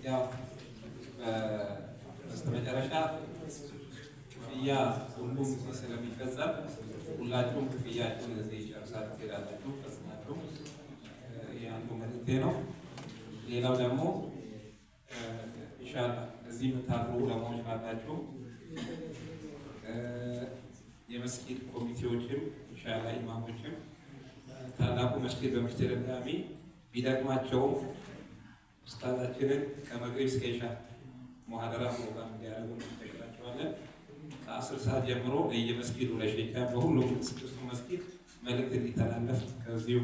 ያው በስተመጨረሻ ክፍያ ሁሉም እዚህ ስለሚፈጸም ሁላችሁም ክፍያችሁን እዚህ ጨርሳችሁ ትሄዳላችሁ ፈጽማችሁ። ይህ አንዱ መልእክቴ ነው። ሌላው ደግሞ ኢንሻአላህ እዚህ የምታድሩ ዑለማዎች ካላችሁ፣ የመስጊድ ኮሚቴዎችም፣ ኢንሻአላህ ኢማሞችም ታላቁ መስጊድ በተደጋጋሚ ቢደክማቸውም ኡስታዛችንን ከመግሪብ እስከ ኢሻ ሙሐደራ ፕሮግራም እንዲያደርጉ እንጠይቃቸዋለን። ከ10 ሰዓት ጀምሮ ለየመስጊዱ፣ ለሼካ፣ በሁሉም ስድስቱ መስጊድ መልእክት እንዲተላለፍ ከዚሁ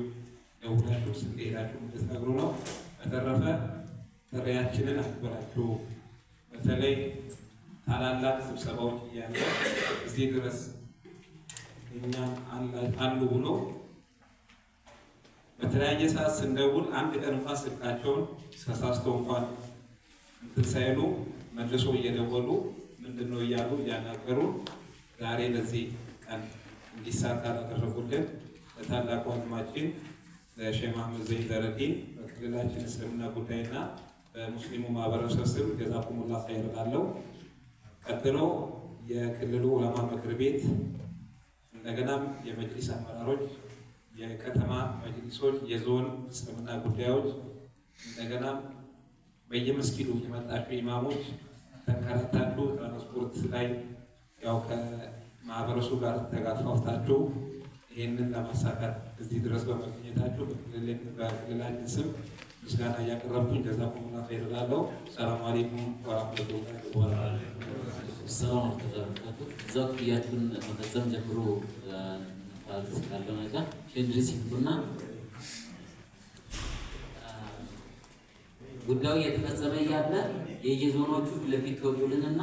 ደውላችሁ ስትሄዳችሁ እንድትነግሩ ነው። በተረፈ ጥሪያችንን አክብራችሁ፣ በተለይ ታላላቅ ስብሰባዎች እያለ እዚህ ድረስ እኛን አሉ ብሎ በተለያየ ሰዓት ስንደውል አንድ ቀን እንኳን ስልካቸውን ተሳስቶ እንኳን እንትን ሳይሉ መልሶ እየደወሉ ምንድን ነው እያሉ እያናገሩ ዛሬ ለዚህ ቀን እንዲሳካ ላደረጉልን ለታላቁ ወንድማችን ለሼህ መሐመድ ዘይን ዘረዲን በክልላችን እስልምና ጉዳይና በሙስሊሙ ማህበረሰብ ስም ጀዛኩሙላህ ኸይር እላለሁ። ቀጥሎ የክልሉ ዑለማ ምክር ቤት፣ እንደገናም የመጅሊስ አመራሮች፣ የከተማ መጅሊሶች፣ የዞን እስልምና ጉዳዮች፣ እንደገናም በየመስጊዱ የመጣችሁ ኢማሞች፣ ተንከራታችሁ ትራንስፖርት ላይ ያው ከማህበረሰቡ ጋር ተጋፋፍታችሁ ይህንን ለማሳካት እዚህ ድረስ በመገኘታችሁ በክልላችን ስም ምስጋና እያቀረብኩኝ ጀዛኩሙላህ ኸይር እላለሁ። ሰላሙ አለይኩም ወራህመቱላሂ ወበረካቱህ። ሰላም ወረህመቱላሂ ወበረካቱ። እዛው ክፍያችሁን መፈጸም ጀምሮ ካለው ነገር ሼህ ይምጡና ጉዳዩ እየተፈጸመ እያለ የየዞኖቹ ፊት ለፊት ትወጡልንና